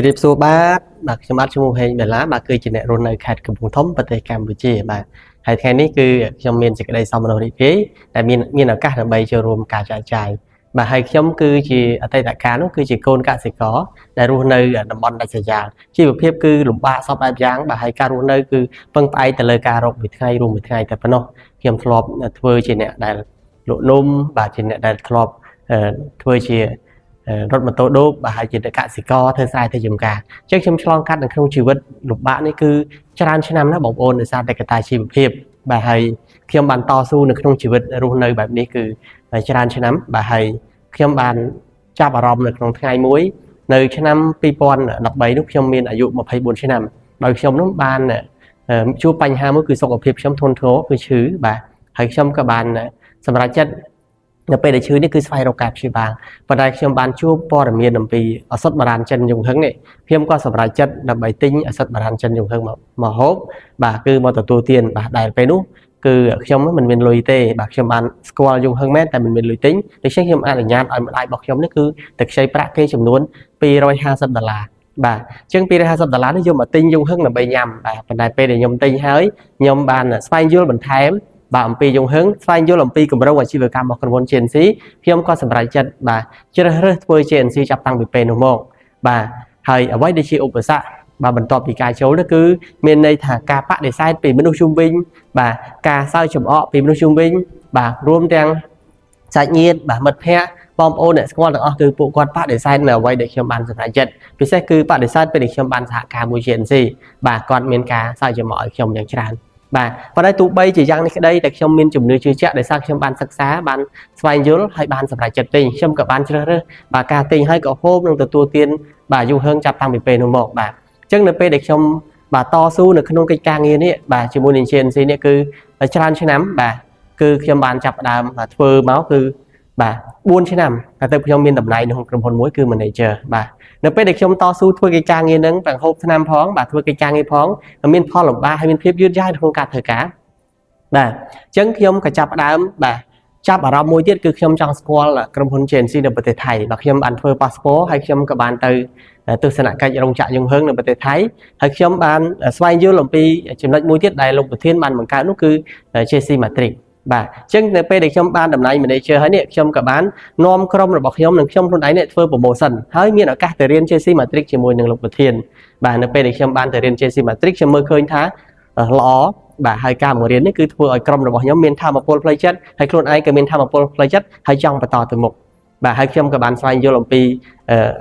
ជម្រាបសួរបាទបាទខ្ញុំបាទឈ្មោះហេងបេឡាបាទគឺជាអ្នករស់នៅខេត្តកំពង់ធំប្រទេសកម្ពុជាបាទហើយថ្ងៃនេះគឺខ្ញុំមានសេចក្តីសោមនស្សរីករាយដែលមានមានឱកាសដើម្បីចូលរួមការចែកចាយបាទហើយខ្ញុំគឺជាអតីតកាលនោះគឺជាកូនកសិករដែលរស់នៅតំបន់ដាច់ស្រយាលជីវភាពគឺលំបាកសពបែបយ៉ាងបាទហើយការរស់នៅគឺពឹងផ្អែកទៅលើការរកមួយថ្ងៃរួមមួយថ្ងៃតែប៉ុណ្ណោះខ្ញុំធ្លាប់ធ្វើជាអ្នកដែលលក់នំបាទជាអ្នកដែលធ្លាប់ធ្វើជា រត់ម៉ូតូឌុបបាទហើយជាកសិករធ្វើស្រែធ្វើចម្ការអញ្ចឹងខ្ញុំឆ្លងកាត់នៅក្នុងជីវិតលំបាកនេះគឺច្រើនឆ្នាំណាស់បងប្អូនដោយសារតែកត្តាជីវភាពបាទហើយខ្ញុំបានតស៊ូនៅក្នុងជីវិតរស់នៅបែបនេះគឺច្រើនឆ្នាំបាទហើយខ្ញុំបានចាប់អារម្មណ៍នៅក្នុងថ្ងៃមួយនៅឆ្នាំ2013នោះខ្ញុំមានអាយុ24ឆ្នាំដោយខ្ញុំនោះបានជួបបញ្ហាមួយគឺសុខភាពខ្ញុំធ្ងន់ធ្ងរគឺឈឺបាទហើយខ្ញុំក៏បានសម្រេចចិត្តនៅពេលដែលឈឺនេះគឺស្វែងរកការព្យាបាល ប៉ុន្តែខ្ញុំបានជួបព័ត៌មានអំពីឱសថបុរាណចិនយងហឹងនេះខ្ញុំក៏សម្រេចចិត្តដើម្បីទិញឱសថបុរាណចិនយងហឹងមកមកហូបបាទគឺមកទទួលទានបាទដែលពេលនោះគឺខ្ញុំមិនមានលុយទេបាទខ្ញុំបានស្គាល់យងហឹងមែនតែមិនមានលុយទិញដូច្នេះខ្ញុំអនុញ្ញាតឲ្យម្ដាយរបស់ខ្ញុំនេះគឺទៅខ្ចីប្រាក់គេចំនួន250ដុល្លារបាទអញ្ចឹង250ដុល្លារនេះយកមកទិញយងហឹងដើម្បីញ៉ាំបាទប៉ុន្តែពេលដែលខ្ញុំទិញហើយខ្ញុំបានស្វែងយល់បន្ថែមបាទអំពីយងហឹងស្វែងយល់អំពីគម្រោងអាជីវកម្មរបស់ក្រុមហ៊ុន GNC ខ្ញុំក៏សម្រេចចិត្តបាទជ្រើសរើសធ្វើ GNC ចាប់តាំងពីពេលនោះមកបាទហើយអ្វីដែលជាឧបសគ្គបាទបន្ទាប់ពីការចូលនោះគឺមានន័យថាការបដិសេធពីមនុស្សជុំវិញបាទការសើចចំអកពីមនុស្សជុំវិញបាទរួមទាំងសាច់ញាតិបាទមិត្តភ័ក្តិបងប្អូនអ្នកស្គាល់ទាំងអស់គឺពួកគាត់បដិសេធនៅអ្វីដែលខ្ញុំបានសម្រេចចិត្តពិសេសគឺបដិសេធពេលដែលខ្ញុំបានសហការមួយ GNC បាទគាត់មានការសើចចំអកឲ្យខ្ញុំយ៉ាងច្រើនបាទប៉ុន្តែទោះបីជាយ៉ាងនេះក្តីតែខ្ញុំមានជំនឿជឿជាក់ដោយសារខ្ញុំបានសិក្សាបានស្វែងយល់ហើយបានសម្រេចចិត្តទិញខ្ញុំក៏បានជ្រើសរើសបាទការទិញហើយក៏ហូបនិងទទួលទានបាទយូរហឹងចាប់តាំងពីពេលនោះមកបាទអញ្ចឹងនៅពេលដែលខ្ញុំបាទតស៊ូនៅក្នុងកិច្ចការងារនេះបាទជាមួយនឹង GNC នេះគឺច្រើនឆ្នាំបាទគឺខ្ញុំបានចាប់ផ្ដើមបាទធ្វើមកគឺបាទ4ឆ្នាំតែទៅខ្ញុំមានតំណែងនៅក្នុងក្រុមហ៊ុនមួយគឺ manager បាទនៅពេលដែលខ្ញុំតស៊ូធ្វើកិច្ចការងារហ្នឹងទាំងហូបថ្នាំផងបាទធ្វើកិច្ចការងារផងមានផលលំបាកហើយមានភាពយឺតយ៉ាវនៅក្នុងការធ្វើការបាទអញ្ចឹងខ្ញុំក៏ចាប់ផ្ដើមបាទចាប់អារម្មណ៍មួយទៀតគឺខ្ញុំចង់ស្គាល់ក្រុមហ៊ុន GNC នៅប្រទេសថៃបាទខ្ញុំបានធ្វើ passport ហើយខ្ញុំក៏បានទៅទស្សនកិច្ចរោងចក្រយងហឹងនៅប្រទេសថៃហើយខ្ញុំបានស្វែងយល់អំពីចំណុចមួយទៀតដែលលោកប្រធានបានបង្កើតនោះគឺ JC Matrix បាទអញ្ចឹងនៅពេលដែលខ្ញុំបានតំណែង manager ហើយនេះខ្ញុំក៏បាននាំក្រុមរបស់ខ្ញុំនិងខ្ញុំខ្លួនឯងនេះធ្វើ promotion ហើយមានឱកាសទៅរៀន JC Matrix ជាមួយនឹងលោកប្រធានបាទនៅពេលដែលខ្ញុំបានទៅរៀន JC Matrix ខ្ញុំមើលឃើញថាល្អបាទហើយការបង្រៀននេះគឺធ្វើឲ្យក្រុមរបស់ខ្ញុំមានថាមពលផ្លូវចិត្តហើយខ្លួនឯងក៏មានថាមពលផ្លូវចិត្តហើយចង់បន្តទៅមុខបាទហើយខ្ញុំក៏បានស្វែងយល់អំពី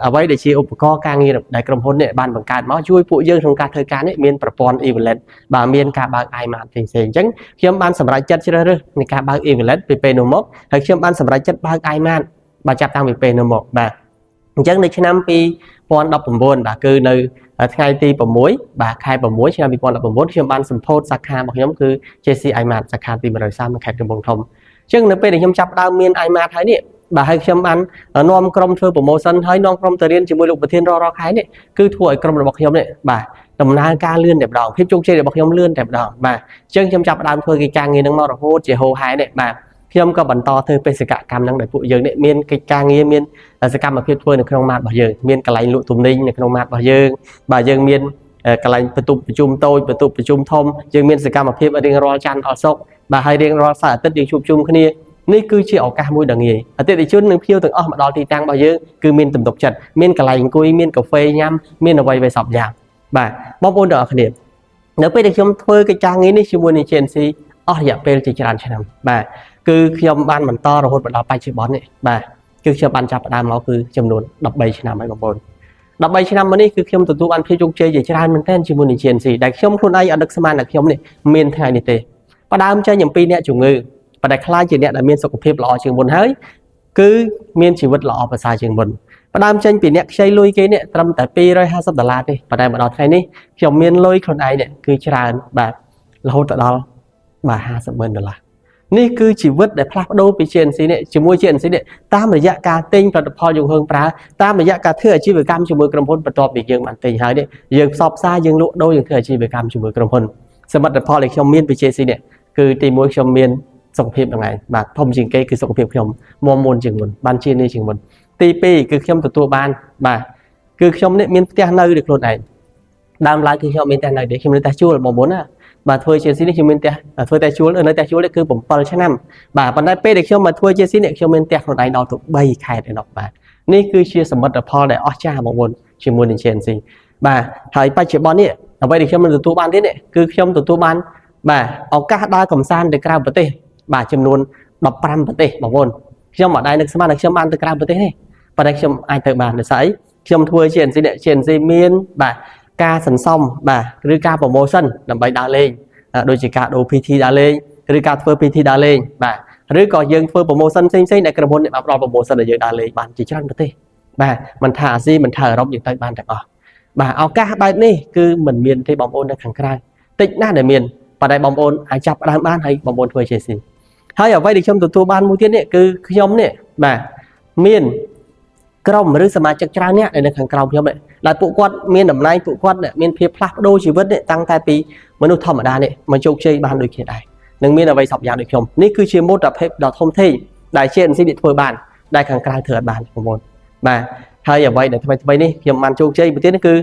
អ្វីដែលជាឧបករណ៍ការងារដែលក្រុមហ៊ុននេះបានបង្កើតមកជួយពួកយើងក្នុងការធ្វើការនេះមានប្រព័ន្ធ e-wallet បាទមានការបើក iMart ផ្សេងៗអញ្ចឹងខ្ញុំបានសម្រេចចិត្តជ្រើសរើសនៃការបើក e-wallet ពីពេលនោះមកហើយខ្ញុំបានសម្រេចចិត្តបើក iMart បាទចាប់តាំងពីពេលនោះមកបាទអញ្ចឹងនៅឆ្នាំ2019បាទគឺនៅថ្ងៃទី6បាទខែ6ឆ្នាំ2019ខ្ញុំបានសម្ពោធសាខារបស់ខ្ញុំគឺ JC iMart សាខាទី130នៅខេត្តកំពង់ធំអញ្ចឹងនៅពេលដែលខ្ញុំចាប់ផ្ដើមមាន iMart ហើយនេះបាទហើយខ្ញុំបាននាំក្រុមធ្វើ promotion ហើយនាំក្រុមទៅរៀនជាមួយលោកប្រធានរាល់ៗខែនេះគឺធ្វើឲ្យក្រុមរបស់ខ្ញុំនេះបាទដំណើរការលឿនតែម្ដងភាពជោគជ័យរបស់ខ្ញុំលឿនតែម្ដងបាទអញ្ចឹងខ្ញុំចាប់ផ្ដើមធ្វើកិច្ចការងារនឹងមករហូតជាហូរហែនេះបាទខ្ញុំក៏បន្តធ្វើបេសកកម្មហ្នឹងដែលពួកយើងនេះមានកិច្ចការងារមានសកម្មភាពធ្វើនៅក្នុងម៉ាតរបស់យើងមានកន្លែងលក់ទំនិញនៅក្នុងម៉ាតរបស់យើងបាទយើងមានកន្លែងបន្ទប់ប្រជុំតូចបន្ទប់ប្រជុំធំយើងមានសកម្មភាពរៀងរាល់ច័ន្ទដល់សុក្របាទហើយរៀងរាល់សៅរ៍អាទិត្យយើងជួបជុំគ្នានេះគឺជាឱកាសមួយដ៏ងាយអតិថិជននិងភ្ញៀវទាំងអស់មកដល់ទីតាំងរបស់យើងគឺមានទំនុកចិត្តមានកន្លែងអង្គុយមានកាហ្វេញ៉ាំមានអ្វីៗសពយ៉ាងបាទបងប្អូនទាំងអស់គ្នានៅពេលដែលខ្ញុំធ្វើកិច្ចការងារនេះជាមួយនឹង GNC អស់រយៈពេលជាច្រើនឆ្នាំបាទគឺខ្ញុំបានបន្តរហូតមកដល់បច្ចុប្បន្ននេះបាទគឺខ្ញុំបានចាប់ផ្ដើមមកគឺចំនួន13ឆ្នាំហើយបងប្អូន13ឆ្នាំមកនេះគឺខ្ញុំទទួលបានភាពជោគជ័យជាច្រើនមែនទែនជាមួយនឹង GNC ដែលខ្ញុំខ្លួនឯងអត់នឹកស្មានថាខ្ញុំនេះមានថ្ងៃនេះទេផ្ដើមចេញអំពីអ្នកជំងឺប៉ុន្តែក្លាយជាអ្នកដែលមានសុខភាពល្អជាងមុនហើយគឺមានជីវិតល្អប្រសើរជាងមុនផ្ដើមចេញពីអ្នកខ្ចីលុយគេនេះត្រឹមតែ250ដុល្លារទេប៉ុន្តែមកដល់ថ្ងៃនេះខ្ញុំមានលុយខ្លួនឯងនេះគឺច្រើនបាទរហូតដល់បាទ50ម៉ឺនដុល្លារនេះគឺជីវិតដែលផ្លាស់ប្ដូរពី GNC នេះជាមួយ GNC នេះតាមរយៈការទិញផលិតផលយងហឿងប្រើតាមរយៈការធ្វើអាជីវកម្មជាមួយក្រុមហ៊ុនបន្ទាប់ពីយើងបានទិញហើយនេះយើងផ្សព្វផ្សាយយើងលក់ដូរយើងធ្វើអាជីវកម្មជាមួយក្រុមហ៊ុនសមិទ្ធផលដែលខ្ញុំមានពី JC នេះគឺទីមួយខ្ញុំមានសុខភាពហ្នឹងឯងបាទធំជាងគេគឺសុខភាពខ្ញុំមាំមួនជាងមុនបានជានេះជាងមុនទី2គឺខ្ញុំទទួលបានបាទ គឺខ្ញុំនេះមានផ្ទះនៅដោយខ្លួនឯងដើមឡើយគឺខ្ញុំមានផ្ទះនៅទេខ្ញុំនៅផ្ទះជួលបងប្អូនណាបាទធ្វើ JNC នេះខ្ញុំមានផ្ទះធ្វើតែជួលនៅផ្ទះជួលនេះគឺ7ឆ្នាំបាទប៉ុន្តែពេលដែលខ្ញុំមកធ្វើ JNC នេះខ្ញុំមានផ្ទះខ្លួនឯងដល់ទៅ3ខេត្តឯណោះបាទនេះគឺជាសមិទ្ធផលដែលអស្ចារ្យបងប្អូនជាមួយនឹង JNC បាទហើយបច្ចុប្បន្ននេះអ្វីដែលខ្ញុំនឹងទទួលបានទៀតនេះគឺខ្ញុំទទួលបានបាទឱកាសដើរកំសាន្តទៅក្រៅប្រទេសបាទចំនួន15ប្រទេសបងប្អូនខ្ញុំអត់ដែរនឹកស្មានថាខ្ញុំបានទៅក្រៅប្រទេសទេប៉ុន្តែខ្ញុំអាចទៅបានដោយសារអីខ្ញុំធ្វើ JNC នេះ JNC មានបាទការសន្សំបាទឬការ promotion ដើម្បីដើរលេងដូចជាការដូរ PT ដើរលេងឬការធ្វើ PT ដើរលេងបាទឬក៏យើងធ្វើ promotion ផ្សេងៗដែលក្រុមហ៊ុននេះបានផ្ដល់ promotion ឲ្យយើងដើរលេងបានជាច្រើនប្រទេសបាទមិនថាអាស៊ីមិនថាអឺរ៉ុបយើងទៅបានទាំងអស់បាទឱកាសបែបនេះគឺមិនមានទេបងប្អូននៅខាងក្រៅតិចណាស់ដែលមានប៉ុន្តែបងប្អូនអាចចាប់ផ្ដើមបានហើយបងប្អូនធ្វើ JC ហើយអ្វីដែលខ្ញុំទទួលបានមួយទៀតនេះគឺខ្ញុំនេះបាទមានក្រុមឬសមាជិកច្រើនអ្នកដែលនៅខាងក្រោមខ្ញុំនេះដែលពួកគាត់មានតំណែងពួកគាត់មានភាពផ្លាស់ប្ដូរជីវិតនេះតាំងតែពីមនុស្សធម្មតានេះមកជោគជ័យបានដូចគ្នាដែរនឹងមានអ្វីសពយ៉ាងដូចខ្ញុំនេះគឺជាមោទកភាពដ៏ធំធេងដែល JNC នេះធ្វើបានដែលខាងក្រៅធ្វើអត់បានបងប្អូនបាទហើយអ្វីដែលថ្មីថ្មីនេះខ្ញុំបានជោគជ័យមួយទៀតនេះគឺ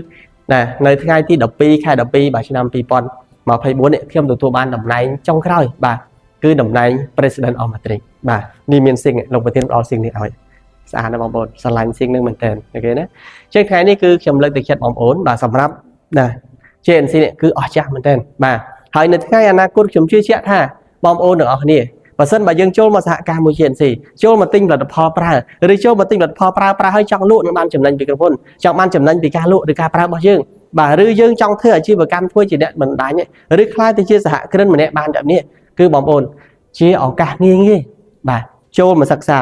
ណានៅថ្ងៃទី12ខែ12បាទឆ្នាំ2024នេះខ្ញុំទទួលបានតំណែងចុងក្រោយបាទគឺតំណែង President of Matrix បាទនេះមានស៊ីងលោកប្រធានផ្ដល់ស៊ីងនេះឲ្យស្អាតណាស់បងប្អូនស្រឡាញ់ស៊ីងនឹងមែនតើOK ណាចឹងថ្ងៃនេះគឺខ្ញុំលើកទឹកចិត្តបងប្អូនបាទសម្រាប់ណា JNC នេះគឺអស្ចារ្យមែនតើបាទហើយនៅថ្ងៃអនាគតខ្ញុំជឿជាក់ថាបងប្អូនទាំងអស់គ្នាបើសិនបើយើងចូលមកសហការមួយ JNC ចូលមកទិញផលិតផលប្រើឬចូលមកទិញផលិតផលប្រើប្រើហើយចង់លក់នឹងបានចំណេញពីក្រុមហ៊ុនចង់បានចំណេញពីការលក់ឬការប្រើរបស់យើងបាទឬយើងចង់ធ្វើអាជីវកម្មធ្វើជាអ្នកបណ្ដាញឬក្លាយទៅជាសហគ្រិនម្នាក់បានបែបនេះគឺបងប្អូនជាឱកាសងាយងាយបាទចូលមកសិក្សា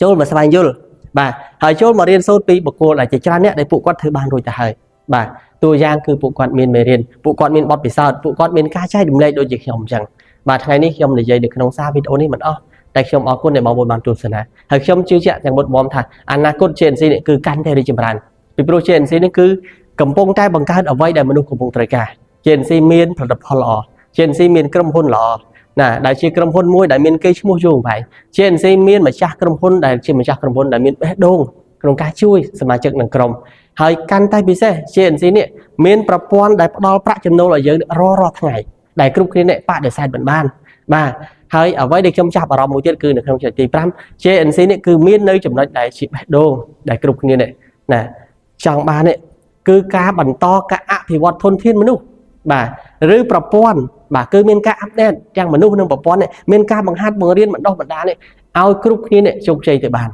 ចូលមកស្វែងយល់បាទហើយចូលមករៀនសូត្រពីបុគ្គលដែលជាច្រើនអ្នកដែលពួកគាត់ធ្វើបានរួចទៅហើយបាទតួយ៉ាងគឺពួកគាត់មានមេរៀនពួកគាត់មានបទពិសោធន៍ពួកគាត់មានការចែករំលែកដូចជាខ្ញុំអញ្ចឹងបាទថ្ងៃនេះខ្ញុំនិយាយនៅក្នុងសារវីដេអូនេះមិនអស់តែខ្ញុំអរគុណដែលបងប្អូនបានទស្សនាហើយខ្ញុំជឿជាក់ទាំងមុតមមថាអនាគត JNC នេះគឺកាន់តែរីកចម្រើនពីព្រោះ JNC នេះគឺកំពុងតែបង្កើតអ្វីដែលមនុស្សកំពុងត្រូវការ JNC មានផលិតផលល្អ JNC មានក្រុមហ៊ុនល្អណាដែលជាក្រុមហ៊ុនមួយដែលមានកេរ្តិ៍ឈ្មោះយូរអង្វែង JNC មានម្ចាស់ក្រុមហ៊ុនដែលជាម្ចាស់ក្រុមហ៊ុនដែលមានបេះដូងក្នុងការជួយសមាជិកនិងក្រុមហើយកាន់តែពិសេស JNC នេះមានប្រព័ន្ធដែលផ្ដល់ប្រាក់ចំណូលឲ្យយើងរាល់រាល់ថ្ងៃដែលគ្រប់គ្នានេះបដិសេធមិនបានបាទហើយអ្វីដែលខ្ញុំចាប់អារម្មណ៍មួយទៀតគឺនៅក្នុងចំណុចទី5 JNC នេះគឺមាននៅចំណុចដែលជាបេះដូងដែលគ្រប់គ្នានេះណាចង់បាននេះគឺការបន្តការអភិវឌ្ឍធនធានមនុស្សបាទឬប្រព័ន្ធបាទគឺមានការ update ទាំងមនុស្សនិងប្រព័ន្ធនេះមានការបង្ហាត់បង្រៀនបណ្ដុះបណ្ដាលនេះឲ្យគ្រប់គ្នានេះជោគជ័យទៅបាន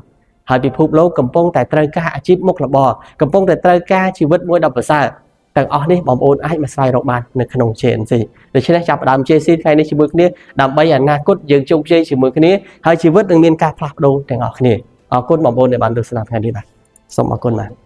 ហើយពិភពលោកកំពុងតែត្រូវការអាជីពមុខរបរកំពុងតែត្រូវការជីវិតមួយដ៏ប្រសើរទាំងអស់នេះបងប្អូនអាចមកស្វែងរកបាននៅក្នុង JNC ដូច្នេះចាប់ផ្ដើម JC ថ្ងៃនេះជាមួយគ្នាដើម្បីអនាគតយើងជោគជ័យជាមួយគ្នាហើយជីវិតនឹងមានការផ្លាស់ប្ដូរទាំងអស់គ្នាអរគុណបងប្អូនដែលបានទស្សនាថ្ងៃនេះបាទសូមអរគុណបាទ។